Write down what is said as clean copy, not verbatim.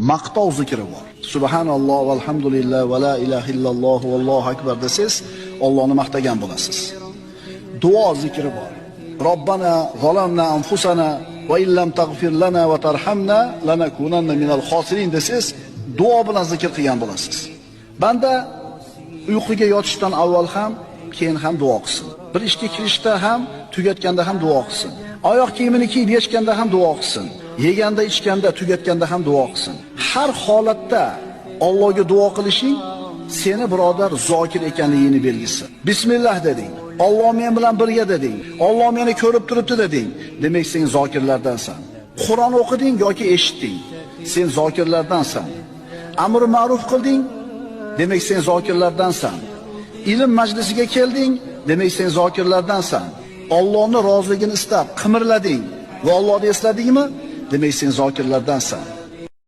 Maqtov zikri bor. Subhanalloh valhamdulillah va la ilaha illalloh vallohu akbar desangiz, Allohni maqtagan bo'lasiz. Duo zikri bor. Robbana zalamna anfusana va illam taghfir lana va tarhamna lanakunanna minal khosirin desangiz, duo bilan zikr qilgan bo'lasiz. Banda uyquga yotishdan avval ham, keyin ham duo qilsin. Bir ishga kirishda ham, tugatganda ham duo qilsin. Oyoq kiyimini kiyib yechganda ham duo qilsin. Yeganda, ichganda, tugatganda ham duo qilsin. Har holatda Allohga duo qilishing seni birodar zokir ekanligingni belgisi. Bismillah deding. Alloh men bilan birga deding. Alloh meni ko'rib turibdi deding. Demak sen zokirlardansan. Qur'on o'qiding yoki eshitding. Sen zokirlardansan. Amr ma'ruf qilding, demak sen zokirlardansan. Ilm majlisiga kelding, demak sen zokirlardansan. Allohning roziligini istab qimirlading va Allohni esladingmi? Demak sen zokirlardansan.